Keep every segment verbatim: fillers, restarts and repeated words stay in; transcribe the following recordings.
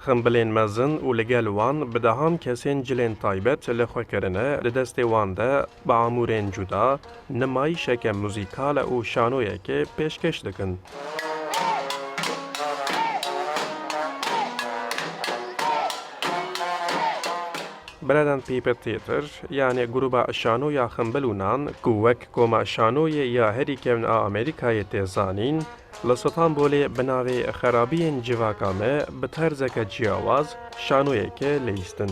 Ximbilên mezin û li gel wan bi dehan kesên cilên taybet li xwe kirine, di destê wan de bi amûrên cuda, nimayîşeke muzîkal û şanoyekê pêşkêş dikin. Bread and Paper Theatre, yanê grûba şanoya Ximbil û Nan, ku wek koma şanoyê ya herî kevn a Amerîkayê tê zanîn, li Stenbolê bi navê Xerabiyên Civaka Me bi terzeke ciyawaz şanoyeke leyîstin.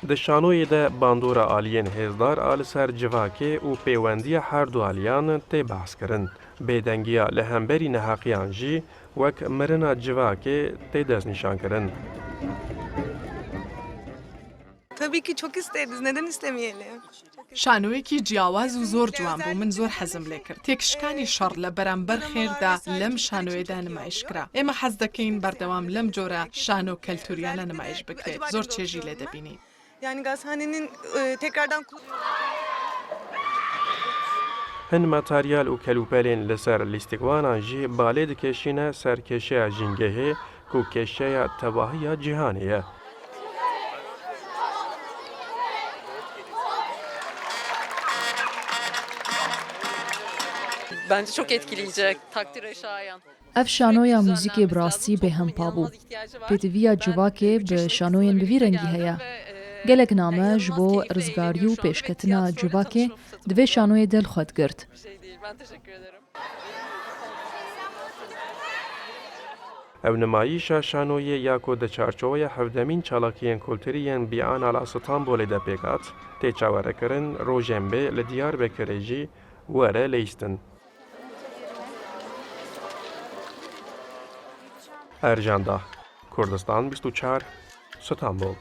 Di şanoyê de bandora aliyên hêzdar a li ser civakê û pêwendiya her du aliyan tê behskirin. Bêdengiya li hemberî neheqiyan jî wek mirina civakê tê destnîşankirin. Tabii ki çok isteriz. Neden istemeyelim? Şanoyekî ciyawaz û zor ciwan bû. Min zor hezim lê kir. Têkşikani şer li beramber xêr de lem şanoyê de nimayîş kira. Ême hez dekeyin berdewam lem cora şano keltûriyane nimayîş bike. Zor çêjî lê debînî. Yani gazhanenin, e, tekrardan kullan- Hin materyal û kelûpelên li ser lîstikvanan jî balê dikêşîne ser kêşeya jîngehê, ku kêşeya tevahiya cîhanê ye. Bence çok etkileyici, takdire şayan. Ev şanoya muzîkê bi rastî bêhempa bû. Pêdiviya civakê bi şanoyên bi vî rengî heye. Gelek name ji bo rizgarî û pêşketina civakê di vê şanoyê de li xwe digirt. Ev nimayîşa şanoyê ya ku di çarçoweya hevdemîn çalakiyên kulturî yên Bienal a Stenbolê de pêk hat, tê çawerekirin rojên bê li Diyarbekirê jî were leyîstin. Ercan Dah, Kurdistan bîst û çar, Stenbol.